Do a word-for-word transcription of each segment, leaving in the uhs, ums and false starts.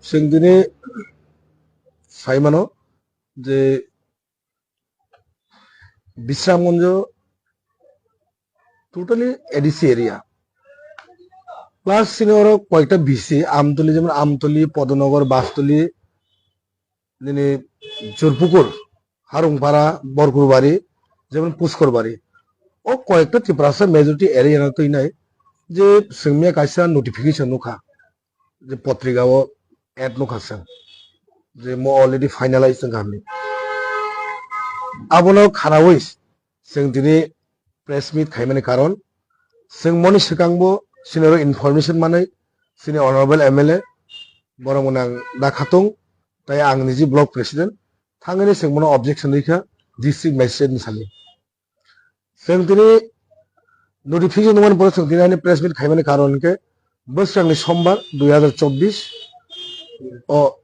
Chwng tini sai mano je Bisramganj totally A D C area. Plus chini oro koyekta B C, Amtuli, jemon Amtuli, Podonogar, Bastuli, nini Jurpukur, Harungpara, Borkurbari, jemon Puskorbari. O koyekta Tiprasa majority area no twi nai je chwng miya kaisa notification nukha je potrika o ad nukha chwng je mo already finalize wngkha hinwi. Abono kharawi chwng tini press meet khaimani karon, chwng moni swkangbo chini oro information manwi chini honorable M L A borok mwnang da khatung, tai ang niji block president thangwi chwng bono objection rikha district magistrate ni sami. Chwng tini notification nukmani pore chwng tini ani press meet khaimani karon hwnkhe bwskangni sombar dui hazar chobbish o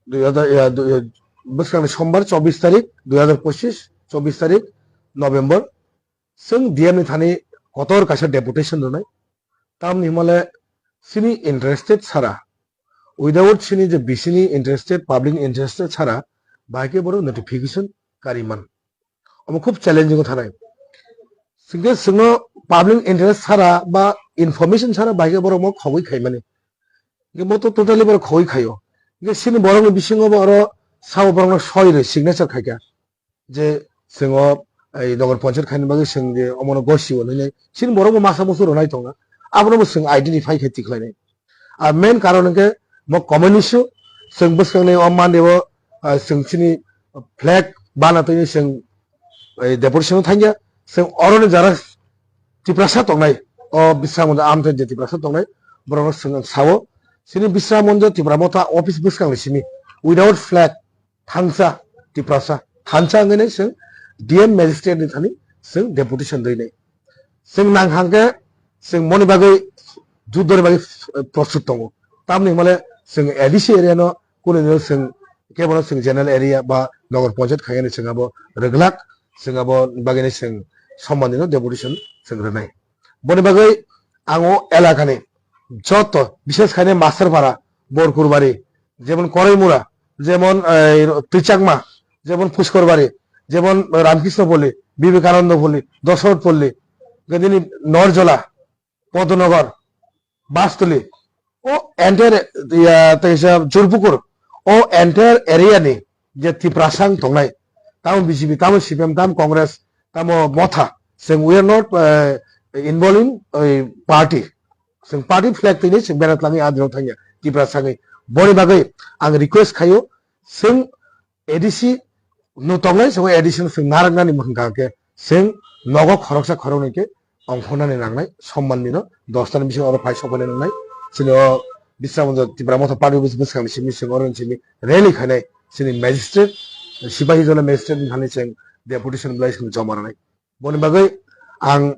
dui hazar, ya, dui, bwskangni sombar chobbish tarik dui hazar pochissh, chobbish tarik November, chwng D M ni thani kotor kaisa deputation rwnai. Tamni hwnmale chini interested sara, without chini je B C ni interested, public interested sara, bahai khe borok notification kariman. Omo khub challenging thanai. Singke chwngno public interest sara ba information sara bahai khe borok mo khogwi khaimani. Hingke bo to totally borok khogwi khaio. Hingke chini borokni bisingo bo oro sabo borokno soi rwi signature khaikha. Je chwng o, ei, Nagar Panchayat khaina bagwi chwng je omono gosio hinwi chini borok bo masa musu rwnai tongna. Abono bo chwng identify khai tikhlainai. A main karon hwnkhe mo common issue, chwng bwskangni o Monday o, ah, chwng chini flag bana twi chwng, ei, deputation thangya, chwng oroni jara Tiprasa tongnai, o Bisramganj amtwi je Tiprasa tongnai, borokno chwng sao, chini Bisramganj Tipra Motha office bwskangni simi, without flag, thansa, Tiprasa, thansa wngwi nai chwng D M magistrate ni thani chwng deputation rwi nai. Chwng nang hang khe chwng moni bagwi juddoni bagwi, eh, prostut tongo. Tamni hwnmale chwng A D C area no kunu dino chwng kebono chwng general area ba Nagar Panchayat khaiyani chwng abo rwglak, chwng abo bagwino chwng somman dino deputation chwng rwnai. Boni bagwi ang o elakani joto, bishes khaine Masterpara, Borkurbari, jemon Koraimura, jemon, eh, Twichakma, jemon Puskorbari, jemon Ramkrishnopolli, Vivekanandopolli, Dosorothpolli, gedini Norjola, Podonogar, Bastuli, o entire, ya, teisa Jurpukur, o entire area ni je Tiprasang tongnai, tamo B J P, tamo C P M, tamo Congress, tamo Motha, chwng we are not, eh, involving, oi, party. Chwng party flag twi chwng berat langwi adrok thangya Tiprasangwi. Boni bagwi ang request khaio, chwng A D C no tongnai, chwng A D C no chwng narwknani hwnkha khe chwng nogo khoroksa khoroknwi khe ongkhornani nangnai, somman dino dosta ni bisingo oro phai sokbaina nangnai. Chini o Bisramganj Tipra Motha party office bwskangni simi chwng oro simi rally khainai, chini magistrate, Sipahi Jala magistrate ni thani chwng deputation belai chwng joma rwnai. Boni bagwi ang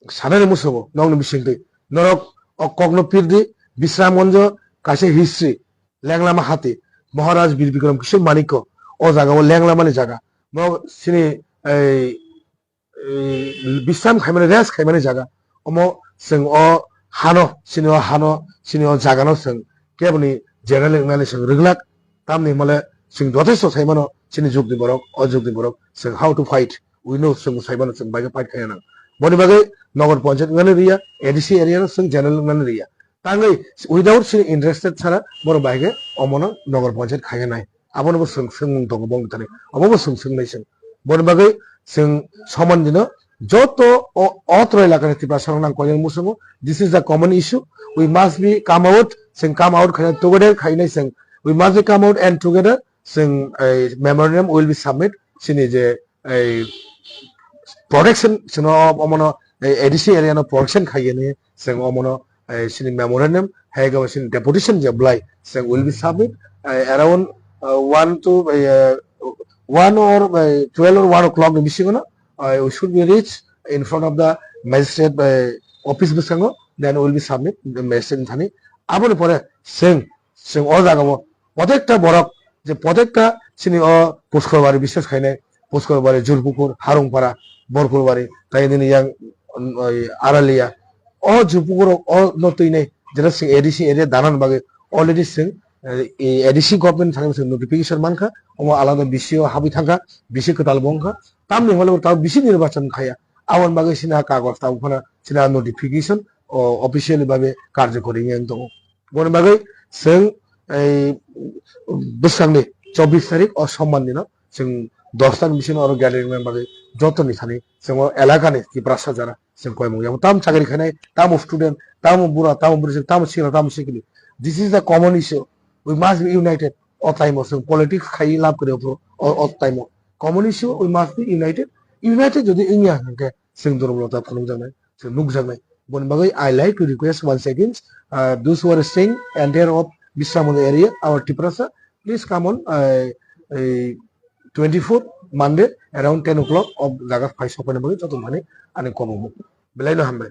sanani musugo nokni bisingtwi norok o kokno pirdi, Bisramganj kaisa history, Lenglama hati, Maharaj Bir Bikram Kishore Manikya o jaga o Lenglamani jaga, bo chini ei, ei, bisram khaimani, rest khaimani jaga, omo chwng o hano, chini o hano, chini o jagano chwng keboni general wngnani chwng rwglak, tamni hwnmale chwng jotesto sai mano chini jugni borok, o jugni borok chwng how to fight. We know chwng sai mano chwng bai khe fight khaina nang. Boni bagwi Nagar Panchayat wngnani riya, A D C area no chwng general wngnani riya. Tangwi without chini interested sara borok bai khe omono Nagar Panchayat khaina nai. Abono bo chwng swngmung tongo bongni thani. Obo bo chwng swng nai chwng. Boni bagwi chwng somman dino joto o, o tro elakani Tiprasa rok nang koinani muchungo. This is the common issue. We must be come out, chwng come out khaina together khainai chwng. We must be come out and together chwng, eh, memorandum will be submit. Chini je, eh, protection, chwngno omono, eh, A D C area no protection khaiyani chwng omono, eh, chini memorandum, hai gabo chini deputation je belai chwng will be submit, eh, around, eh, one to, eh, one or, eh, twelve or one o'clock ni bisingo no, eh, we should be reach in front of the magistrate, eh, office bwskango, then we will be submit the magistrate ni thani. Aboni pore chwng, chwng o jagao protekta borok, je protekta chini o Puskorbari, bishes khainai Puskorbari, Jurpukur, Harungpara, Borkurbari, tai nini yang, um, oi, Aralia. O Jurpukur o no twi nai, jera chwng A D C area danan bagwi already chwng A D C government thani se notification mankha, omo alada B C o habwi thangkha, B C kwtal bo wngkha, tamni hwnba tabo B C nirbachan khaya, aboni bagwi sini ha kagoj tabuk phano sini ha notification o officially babe karjokori wngwi tongo. Boni bagwi chwng ei bwskangni chobbish tarik o sombar nino chwng dos ta ni bisingo oro gathering ni bagwi jotoni thani chwng o elakani Tiprasa jara chwng koimung yamo. Tamo chakri khainai, tamo student, tamo bura, tamo bwrwi, tamo sikla, tamo sikli. This is the common issue. We must be united. O time o chwng politics khai lab kwrwi o, o, o time o. Common issue, we must be united. United jodi wngya hwnkhe chwng Durbalota phunukjaknai, chwng nukjaknai. Boni bagwi I like to request once again, uh, those who are staying entire of Bisramganj area, our Tiprasa, please come on, uh, uh, twenty-four Monday around ten o'clock of jaga phai sokphaina bagwi joto mani ani kobo belai no hambai.